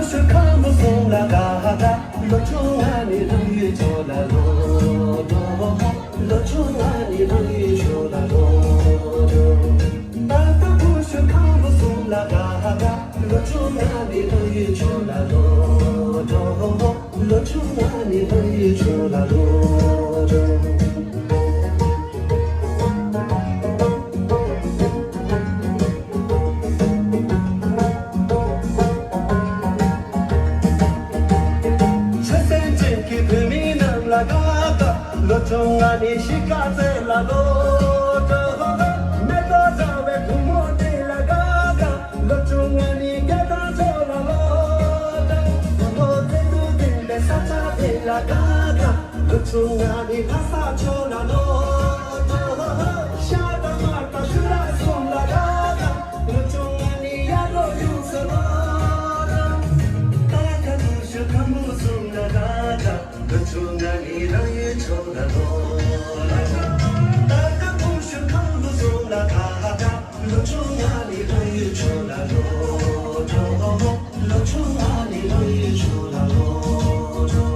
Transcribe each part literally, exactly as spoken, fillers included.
ཁམས་གསུམ་ལ་དགའ་དགའ། ལོ་ཆུང་ང་ནི་རང་ཡུལ་ཕྱོགས་ལ་ལོག་འགྲོ། ལོ་ཆུང་ང་ནི་རང་ཡུལ་ཕྱོགས་ལ་ལོག་འགྲོ། ད་ལྟ་བུ་ཤུ་ཁམས་གསུམ་ལ་དགའ་དགའ། ལོ་ཆུང་ང་ནི་རང་ཡུལ་ཕྱོགས་ལ་ལོག་འགྲོ། ལོ་ཆུང་ང་ནི་རང་ཡུལ་ཕྱོགས་ལ་ལོག་འགྲོ། ཆུ་སྲིན་ཅན་གྱི་བུད་མེད་རྣམས་ལ་དགའ་དགའ། ལོ་ཆུང་ང་ནི་གཤིས་ཀ་རྩེ་ལ་ལོག་འགྲོ། མེ་ཏོག་བཀྲ་བའི་བུ་མོ་དེ་ལ་དགའ་དགའ། ལོ་ཆུང་ང་ནི་རྒྱལ་ཐང་ཕྱོགས་ལ་ལོག་འགྲོ། བུ་མོ་བརྩེ་དུང་ལྡན་པའི་ས་ཆ་དེ་ལ་དགའ་དགའ། ལོ་ཆུང་ང་ནི་ལྷ་ས་ཕྱོགས་ལ་ལོག་འགྲོ། ཤ་དང་མར་དང་ཤུ་ར་གསུམ་ལ་དགའ་དགའ། ལོ་ཆུང་ང་ནི་གཡག་རོ་ཡུགས་སུ་ལོག་འགྲོ། ད་ལྟ་བུ་ཤུ་ཁམས་གསུམ་ལ་དགའ་དགའ། ལོ་ཆུང་ང་ནི་རང་ཡུལ་ཕྱོགས་ལ་ལོག་འགྲོ། ད་ལྟ་བུ་ཤུ་ཁམས་གསུམ་ལ་དགའ་དགའ། ལོ་ཆུང་ང་ནི་རང་ཡུལ་ཕྱོགས་ལ་ལོག་འགྲོ། ལོ་ཆུང་ང་ནི་རང་ཡུལ་ཕྱོགས་ལ་ལོག་འགྲོ།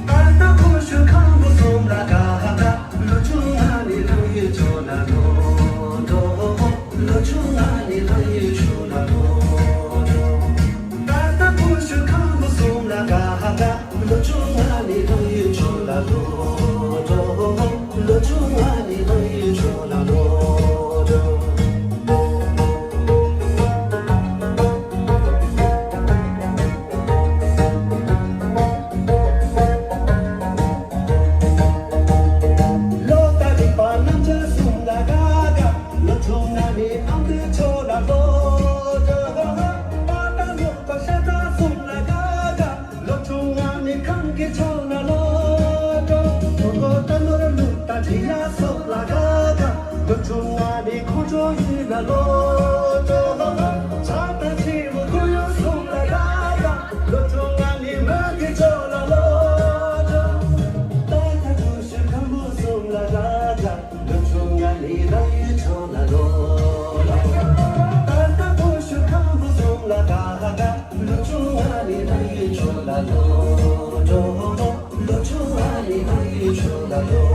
ད་ལྟ་བུ་ཤུ་ཁམས་གསུམ་ལ་དགའ་དགའ། ལོ་ཆུང་ང་ནི་རང་ཡུལ་ཕྱོགས་ལ་ལོག་འགྲོ། ལོ་ཆུང་ང་ནི་རང་ཡུལ་ཕྱོགས་ལ་ལོག་འགྲོ། ད་ལྟ་བུ་ཤུ་ཁམས་གསུམ་ལ་དགའ་དགའ། ལོ་ཆུང་ང་ནི་རང་ཡུལ་ཕྱོགས་ལ་ལོག་འགྲོ། ལོ་ཆུང་ང་ནི་རང་ཡུལ་ཕྱོགས་ལ་ལོག་འགྲོ། ལོ་དང་རིག་པ་རྣམ་དཔྱོད་གསུམ་ལ་དགའ་དགའ། ལོ་ཆུང་ང་ནི་ཨ་མདོའི་ཕྱོགས་ལ་ལོག་འགྲོ། པ་དང་ལོ་དང་ཤ་ཚ་གསུམ་ལ་དགའ་དགའ། ལོ་ཆུང་ང་ནི་གངས་ཀྱི་ཕྱོགས་ལ་ལོག་འགྲོ། ལོ་རྟ་ནོར་ལུག་དང་འབྲི་གཡག་སོགས་ལ་དགའ་དགའ། ལོ་ཆུང་ང་ནི་ཁོང་ཁྲོ་ཡུལ་ལ་ལོག་འགྲོ། བྱ་དང་བྱིའུ་ཁོར་ཡུག་གསུམ་ལ་དགའ་དགའ། ལོ་ཆུང་ང་ནི་མོན་གྱི་ཕྱོགས་ལ་ལོག་འགྲོ། ད་ལྟ་བུ་ཤུ་ཁམས་གསུམ་ལ་དགའ་དགའ། ལོ་ཆུང་ང་ནི་རང་ཡུལ་ཕྱོགས་ལ་ལོག་འགྲོ། ད་ལྟ་བུ་ཤུ་ཁམས་གསུམ་ལ་དགའ་དགའ། ལོ་ཆུང་ང་ནི་རང་ཡུལ་ཕྱོགས་ལ་ལོག་འགྲོ། ལོ་ཆུང་ང་ནི་རང་ཡུལ་ཕྱོགས་ལ་ལོག་